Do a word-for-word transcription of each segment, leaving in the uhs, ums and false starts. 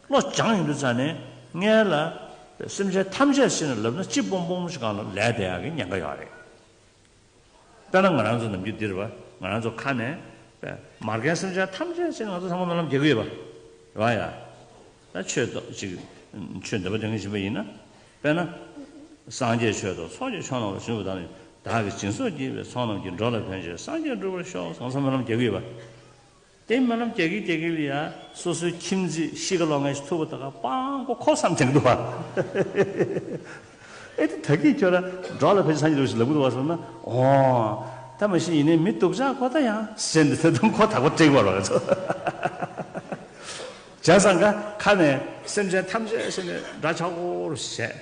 བློ་སྦྱངས་ཡོང་དུས་ཙ་ནས་སྔོན་ལ་སེམས་ཅན་ཐམས་ཅད་ཟེར་ནས་ལབ་ན་གཅིག་སྤོང་སྤོང་ཞིག་སྒང་ལ་ལས་བསྡད་ཡག་གི་ཉེན་ཁ་ཡོད་རེད། དཔེར་ན་ང་རང་ཚོ་ནམ་རྒྱུན་འདིར་བ་ང་རང་ཚོ་ཁ་ནས་མར་ཁན་སེམས་ཅན་ཐམས་ཅད་ཟེར་ནས་ང་ཚོ་ཚང་མ་སྨོན་ལམ་རྒྱག་གི་ཡོད་པ། རེད་བ་ཡ། ད་ཆོས་ཏོ་ཅིག་ཆོས་འདོད་པ་དོན་གྱི་བྱིན་པ་ཡིན་ན། དཔེར་ན། སངས་རྒྱས་ཆོས་དང་ཚོགས་ཀྱི་མཆོག་རྣམས་ལ་ཞུ་བ་དང་ནི། བདག་གིས་སྦྱིན་སོགས་བགྱིས་པའི་ཚོགས་རྣམས་ཀྱིས། འགྲོ་ལ་ཕན་ཕྱིར་སངས་རྒྱས་འགྲུབ་པར་ཤོག་ཟེར་ནས་སྨོན་ལམ་རྒྱག་གི་ཡོད་པ། དེ་སྨོན་ལམ་རྒྱག་གི་རྒྱག་གི་ལ་ཡ་སོ་སོའི་ཁྱིམ་མཚེས་ཤི་ཁ་ལོ་ངན་ཞིག་ཐུག་པ་ད་ག་སྤྲང་པོ་ཁོ་བསམ་དྲན་གི་འདུག་བ། ཨེ་དེ་ད་གིན་ཁྱོད་ར་འགྲོ་ལ་ཕན་ཕྱིར་སངས་རྒྱས་འགྲུབ་ཞིག་ལབ་གི་འདུག་བ་ཟེར་ན། ཨོ། ད་མ་གཞི་ཡིན་ནའི་མི་སྡུག་ཅག་ཁོ་ད་ཡང་ཟེར་འདི་ད་དུང་ཁོ་དག་པ་དྲེགས་པ་རོགས་ཚོ། བྱས་ཙང་ཀ་ཁ་ནས་སེམས་ཅན་ཐམས་ཅད་ཟེར་ནས་འདྲ་ཆགས་པོ་རུ་བྱས།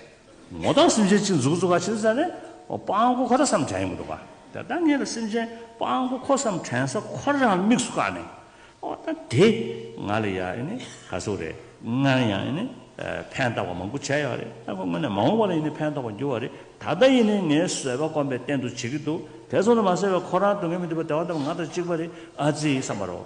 ངོ་ཐོག་སེམས་ཅན་གཅིག་མཛུག་མཛུག་ག་ཕྱིན་ས་ནས་ཨོ་སྤྲང་པོ་ཁོ་ད་བསམ་དྲན་ཡོང་གི་འདུག་ག་ད་ལྟ་ངས་ལ་སེམས་ཅན་སྤྲང་པོ་ཁོ་བསམ་དྲན་ས་ཁོ་རང་དམིགས་སུ་བཀར་ནས་ཨོ་ད་དེ་ང་ལ་ཡ་ཨེ་ནི་ག་ཟེར་རེད། ང་ཡང་ཨེ་ནི་ཕན་བཏགས་པ་མང་པོ་བྱས་ཡོད་རེད། ད་ཁོ་དངོས་གནས་མ་འོངས་པ་ལ་ཡིན་ནའི་ཕན་ཐོགས་པ་འགྱུར་བ་རེད། ད་ལྟ་ཡིན་ནའི་ངས་བཟོད་པ་སྒོམ་པའི་རྟེན་དུ་བྱེད་ཀྱི་འདུག་དེ་ཚོ་ལ་མ་ཟད་པའི་ཁོ་རང་སྡུག་བསྔལ་མི་འདོད་པ་བདེ་བ་འདོད་པ་ང་དང་གཅིག་པ་རེད་ཨ་ཙི་བསམ་པ་རོ།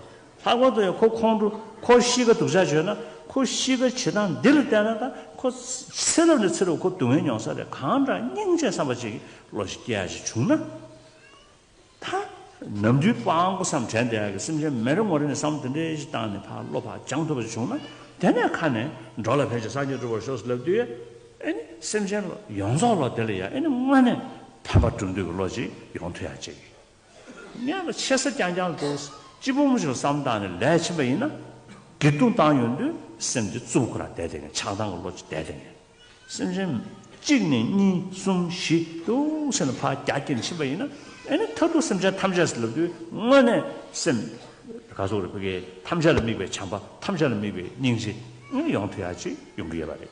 ལྷག་པར་དུ་ཡང་ཁོ་ཁོང་ཁྲོ་ཁོ་གཤིས་ཀ་སྡུག་ཅག་བྱོས་ན་ཁོ་གཤིས་ཀ་བྱེད་སྟངས་འདི་ལ་བལྟས་ན་ད་ཁོ་ཚེ་རབས་ནས་ཚེ་རབས་ཁོ་སྡུག་བསྔལ་མྱོང་ས་རེད། གང་འདྲ་སྙིང་རྗེ་བསམ་པ་ཅིག་བློ་ཞིག་སྐྱེ་ཡ་ཞིག་བྱུང་ན། ད་ནམ་རྒྱུན་སྤྲང་པོ་བསམ་དྲན་བསྡད་ཡ་གི་སེམས་ཅན་མི་རེ་ངོ་རེ་ནས་བསམ་དེ་འདྲ་ཞིག་བཏང་ནས་ཕར་བློ་ཕར་སྦྱང་ཐུབ་པ་ཞིག་བྱུང་ན། དེ་ནས་ཁ་ནས་འགྲོ་ལ་ཕན་ཕྱིར་སངས་རྒྱས་འགྲུབ་པར་ཤོག་ཟེར་ལབ་དུས་ཨེ་ནི་སེམས་ཅན་ཡོངས་རྫོགས་ལ་དེ་ལ་ཡ་ཨེ་ནི་དངོས་གནས་ཕན་པ་སྒྲུབ་འདོད་ཀྱི་བློ་ཅིག་ཡོང་ཐུབ་ཡ་ཅིག་སྔོན་ལ་ཆེ་ས་རྐྱང་རྐྱང་ལ་འགྲོ། སྤྱི་སྤོང་ཞིག་བསམ་བཏང་ནས་ལས་བྱེད་པ་ཡིན་ན། སྒེར་རྡུང་བཏང་ཡོང་དུས་སེམས་དེ་རྩུབ་ཁོ་རང་བསྡད་དེ་ངས་ཆགས་སྡང་གི་བློ་ཅིག་བསྡད་དེ་ངས། སེམས་ཅན་གཅིག་ནས་གཉིས་གསུམ་བཞི་འདུག་ཟེར་ནས་ཕར་རྒྱ་སྐྱེད་ཕྱིན་པ་ཡིན་ན། ཨེ་ནི་མཐར་ཐུག་སེམས་ཅན་ཐམས་ཅད་ཟེར་ལབ་དུས་དངོས་གནས་སེམས་ག་ཟེར་རེད་ཕ་གི་ཐམས་ཅད་ལ་དམིགས་པའི་བྱམས་པ་ཐམས་ཅད་ལ་དམིགས་པའི་སྙིང་རྗེ་ཡོང་ཐུབ་ཡག་ཅིག་ཡོང་གི་ཡོད་པ་རེད།